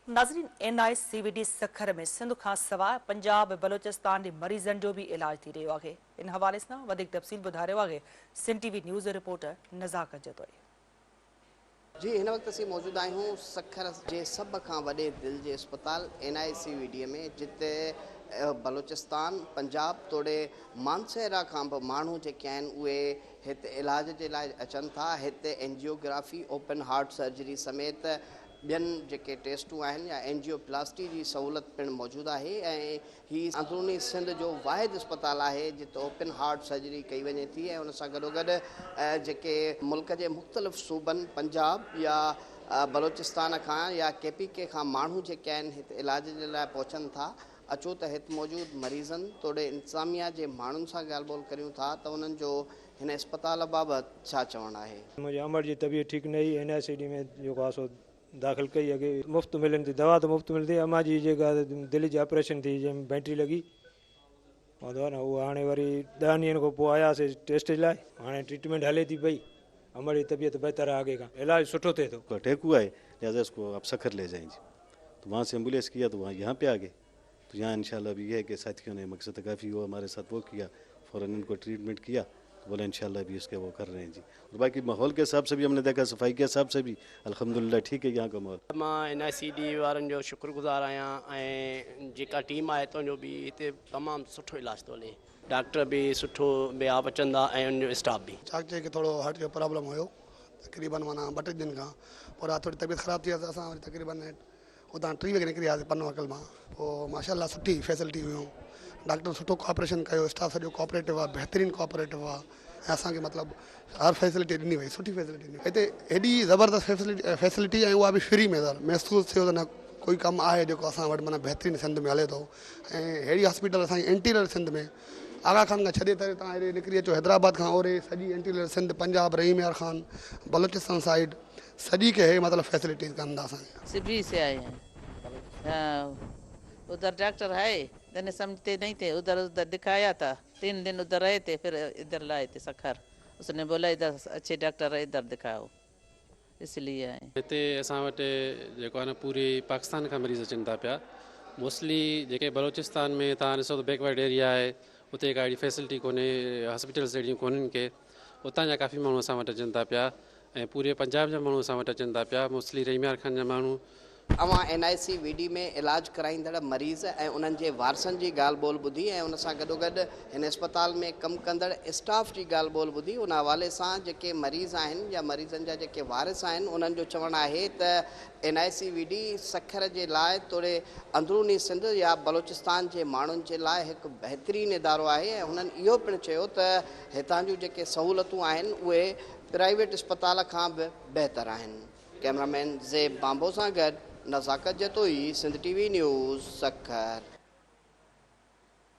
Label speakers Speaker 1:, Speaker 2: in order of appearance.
Speaker 1: ناظرين N I C V D Sukkur ۾ Sindh کان سواء پنجاب ۽ بلوچستان جي مريضن جو به علاج ٿي رهيو آهي ان حوالي سان وڌيڪ تفصيل ٻڌائي رهيو آهي سنڌ ٽي وي نيوز جو رپورٽر نزاڪت جتوئي.
Speaker 2: جي هن وقت اسين موجود آهيون سکر جي سڀ کان وڏي دل جي اسپتال N I C V D ۾ جتي بلوچستان، پنجاب توڙي مانسهرا کان به ماڻهو جيڪي آهن اهي هت علاج جي لاء اچن ٿا هتي اينجيوگرافي، اوپن هارٽ سرجري سميت ٻين جيڪي ٽيسٽون آهن يا اينجيو پلاسٽي جي سهولت پڻ موجود آهي ۽ هي اندروني سنڌ جو واحد اسپتال آهي جت اوپن هارٽ سرجري ڪئي وڃي ٿي ۽ ان سان گڏوگڏ جيڪي ملڪ جي مختلف صوبن پنجاب يا بلوچستان کان يا ڪي پي ڪي کان ماڻهو جيڪي آهن هت علاج جي لاء پهچن ٿا اچو ته هت موجود مريضن توڙي انتظاميا جي ماڻهن سان ڳالهه ٻولهه ڪريون ٿا ته انهن جو هن اسپتال بابت ڇا چوڻ آهي؟
Speaker 3: منهنجي امڙ جي طبيعت ٺيڪ نه هئي اين آء سي ڊي ۾ جيڪو آهي سو داخل ڪئي اڳي مفت ملن ٿي دوا ته مفت ملي ٿي امان جي جيڪا دل جي آپريشن ٿي جنهن ۾ بيٽري لڳي واندو آهي نه اهو هاڻي وري ڏهن ڏينهن کان پوء آياسي ٽيسٽ جي لاء هاڻي ٽريٽمينٽ هلي ٿي پئي امڙ جي طبيعت بهتر آهي اڳي کان علاج سٺو ٿئي ٿو.
Speaker 4: اٽيڪ هوا هي لهذا اس ڪو آپ سکر لي جائين جي تو وهان سي ايمبولينس ڪيا تو وهان يهان پي آ گئي تو يهان انشاء الله ابي يه هي ڪي ساٿيون ني مقصد ڪافي هو هماري ساٿ وو ڪيا فورن ان ڪو ٽريٽمينٽ ڪيا تو بولا انشاء الله ابي اس ڪي وو ڪر رهي هين جي اور باقي ماحول ڪي حساب سي بي هم ني ديکا صفائي ڪي حساب سي بي الحمدلله ٺيڪ هي يهان ڪا ماحول.
Speaker 5: مان اين آء سي ڊي وارن جو شڪر گذار آهيان ۽ جيڪا ٽيم آهي تنهن جو به هتي تمام سٺو علاج ٿو هلي ڊاڪٽر به سٺو به آپ اچن ٿا ۽ ان جو اسٽاف به.
Speaker 6: چاچي کي ٿورو هارٽ جو پرابلم هيو تقريبن معنيٰ ٻه ٽي ڏينهن کان پوء رات ٿوري طبيعت خراب ٿي ويس اسان وري تقريبن اتان ٽي وڳي نڪري آياسين پنو عقل مان پوء ماشاء الله سٺي فيسلٽي هيون ڊاڪٽر سٺو ڪوآپريشن ڪيو اسٽاف سڄو ڪوآپريٽو آ بهترين ڪوآپريٽو آ ۽ اسان کي مطلب هر فيسلٽي ڏني وئي سٺي فيسلٽي ڏني هتي هيڏي زبردست فيسلٽي فيسلٽي ۽ اها به فري ۾ سر محسوس ٿيو ته نه ڪوئي ڪم آهي جيڪو اسان وٽ معنيٰ بهترين سنڌ ۾ هلي ٿو ۽ ههڙي هاسپيٽل اسان جي انٽيريئر سنڌ ۾ آغا خان کان ڇڏي تري تان هيڏي نڪري اچو حيدرآباد کان اوري سڄي انٽيريئر سنڌ پنجاب رحيم يار خان بلوچستان سائيڊ سڄي کي هي مطلب فيسلٽيز ڪن ٿا اسان کي.
Speaker 7: سبي سي آئي هين هان ادھر ڊاڪٽر هي تني سمجھتي نهي ٿي ادھر ادھر دکايا ٿا تين دن ادھر رهي ٿي ڦر ادھر لائي ٿي سکر اس ني بولا ادھر اڇي ڊاڪٽر هي ادھر دکائو اس ليي آئي.
Speaker 8: هتي اسان وٽ جيڪو آهي نه پوري پاڪستان کان مريض اچن ٿا پيا موسٽلي جيڪي بلوچستان ۾ تهان ڏسو ته بيڪورڊ ايريا آهي اتي ڪا اهڙي فيسلٽي ڪونهي هاسپيٽلس اهڙيون ڪونهن ڪي اتان جا ڪافي ماڻهو اسان وٽ اچن ٿا پيا ۽ پوري پنجاب جا ماڻهو اسان وٽ اچن ٿا پيا موسٽلي رحيم يار خان جا ماڻهو.
Speaker 2: اوهان N I C V D ۾ علاج ڪرائيندڙ مريض ۽ انهن جي وارثن جي ڳالهه ٻولهه ٻڌي ۽ ان سان گڏوگڏ هن اسپتال ۾ ڪم ڪندڙ اسٽاف جي ڳالهه ٻولهه ٻڌي ان حوالي سان جيڪي مريض آهن يا مريضن جا جيڪي وارث آهن انهن جو چوڻ آهي ته N I C V D Sukkur جي لاء توڙي اندروني سنڌ يا بلوچستان جي ماڻهن جي لاء هڪ بهترين ادارو آهي ۽ هنن اهو پڻ چيو ته هتان جون جيڪي سهولتون آهن اهي پرائيويٽ اسپتال کان به بهتر آهن. ڪئميرا مين زيب بامبو سان گڏ Nazakat Jatoi, Sindh T V news, Sukkur.